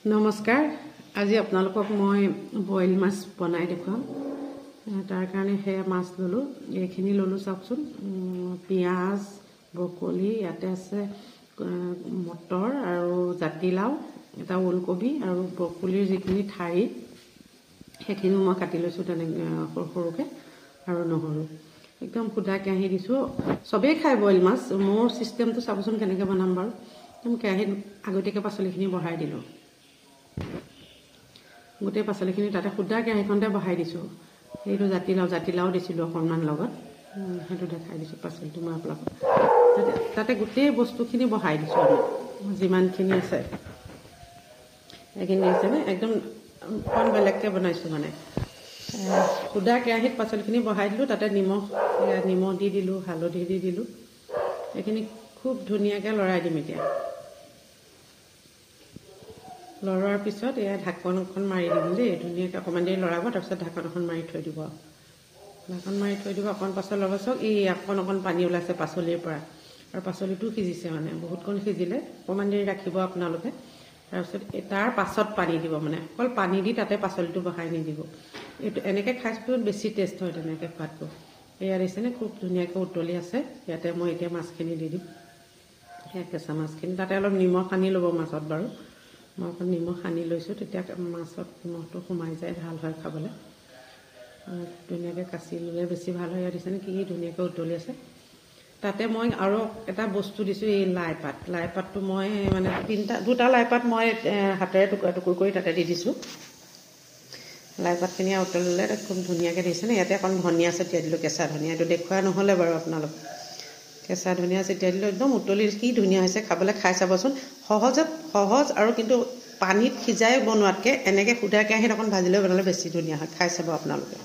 নমস্কাৰ, আজি আপোনালোকক মই বইল মাছ বনাই দেখুৱাম। তাৰ কাৰণে সেয়া মাছ ল'লোঁ, এইখিনি ল'লোঁ। চাওকচোন, পিঁয়াজ, ব্ৰকলি ইয়াতে আছে, মটৰ আৰু জাতিলাও এটা, ওলকবি আৰু ব্ৰকলিৰ যিখিনি ঠাৰি সেইখিনিও মই কাটি লৈছোঁ তেনেকৈ সৰু সৰুকৈ, আৰু নহৰু। একদম সুদা কেৰাহী দিছোঁ। চবেই খায় বইল মাছ। মোৰ ছিষ্টেমটো চাবচোন কেনেকৈ বনাম বাৰু। একদম কেৰাহীত আগতীয়াকৈ পাচলিখিনি বহাই দিলোঁ। গোটেই পাচলিখিনি তাতে সুদা কেৰাহীখনতে বহাই দিছোঁ। সেইটো জাতিলাও, জাতিলাও দিছিলোঁ অকণমান লগত, সেইটো দেখাই দিছোঁ পাচলিটো মই আপোনালোকক। তাতে গোটেই বস্তুখিনি বহাই দিছোঁ আমি যিমানখিনি আছে সেইখিনি দিছেনে। একদম অকণ বেলেগকৈ বনাইছোঁ, মানে সুদা কেৰাহীত পাচলিখিনি বহাই দিলোঁ। তাতে নিমখ, নিমখ দি দিলোঁ, হালধি দি দিলোঁ। এইখিনি খুব ধুনীয়াকৈ লৰাই দিম এতিয়া। লৰোৱাৰ পিছত এয়া ঢাকন এখন মাৰি দিম দেই। ধুনীয়াকৈ অকণমান দেৰি লৰাব, তাৰপিছত ঢাকন এখন মাৰি থৈ দিব। ঢাকন মাৰি থৈ দিব, অকণ পাছত লৰাব। চাওক, এই অকণ অকণ পানী ওলাইছে পাচলিৰ পৰা আৰু পাচলিটো সিজিছে, মানে বহুতকণ সিজিলে। অকণমান দেৰি ৰাখিব আপোনালোকে, তাৰপিছত তাৰ পাছত পানী দিব। মানে অকল পানী দি তাতে পাচলিটো বহাই নিদিব। এইটো এনেকৈ খাই বেছি টেষ্ট হয় তেনেকৈ খোৱাতকৈ। এয়া দিছেনে, খুব ধুনীয়াকৈ উতলি আছে। ইয়াতে মই এতিয়া মাছখিনি দি দিম। সেয়া কেঁচা মাছখিনি, তাতে অলপ নিমখ সানি ল'ব মাছত বাৰু। মই অকণ নিমখ সানি লৈছোঁ, তেতিয়া মাছত নিমখটো সোমাই যায়, ভাল হয় খাবলৈ। ধুনীয়াকৈ কাচি ল'লে বেছি ভাল হয়। ইয়াত দিছেনে কি ধুনীয়াকৈ উতলি আছে। তাতে মই আৰু এটা বস্তু দিছোঁ, এই লাই পাত। লাই পাতটো মই মানে তিনিটা, দুটা লাই পাত মই হাতেৰে টুকুৰা টুকুৰ কৰি তাতে দি দিছোঁ। লাই পাতখিনি উতলিলে খুব ধুনীয়াকৈ দিছেনে। ইয়াতে অকণ ধনিয়া ছটিয়াই দিলোঁ, কেঁচা ধনিয়া। এইটো দেখুওৱা নহ'লে বাৰু আপোনালোক। কেঁচা ধনিয়া ছটিয়াই দিলোঁ। একদম উতলি কি ধুনীয়া হৈছে খাবলৈ, খাই চাবচোন। সহজত সহজ আৰু, কিন্তু পানীত সিজাই বনোৱাতকৈ এনেকৈ সুদা কেৰাহীত অকণ ভাজি লৈ বনালে বেছি ধুনীয়া হয়। খাই চাব আপোনালোকে।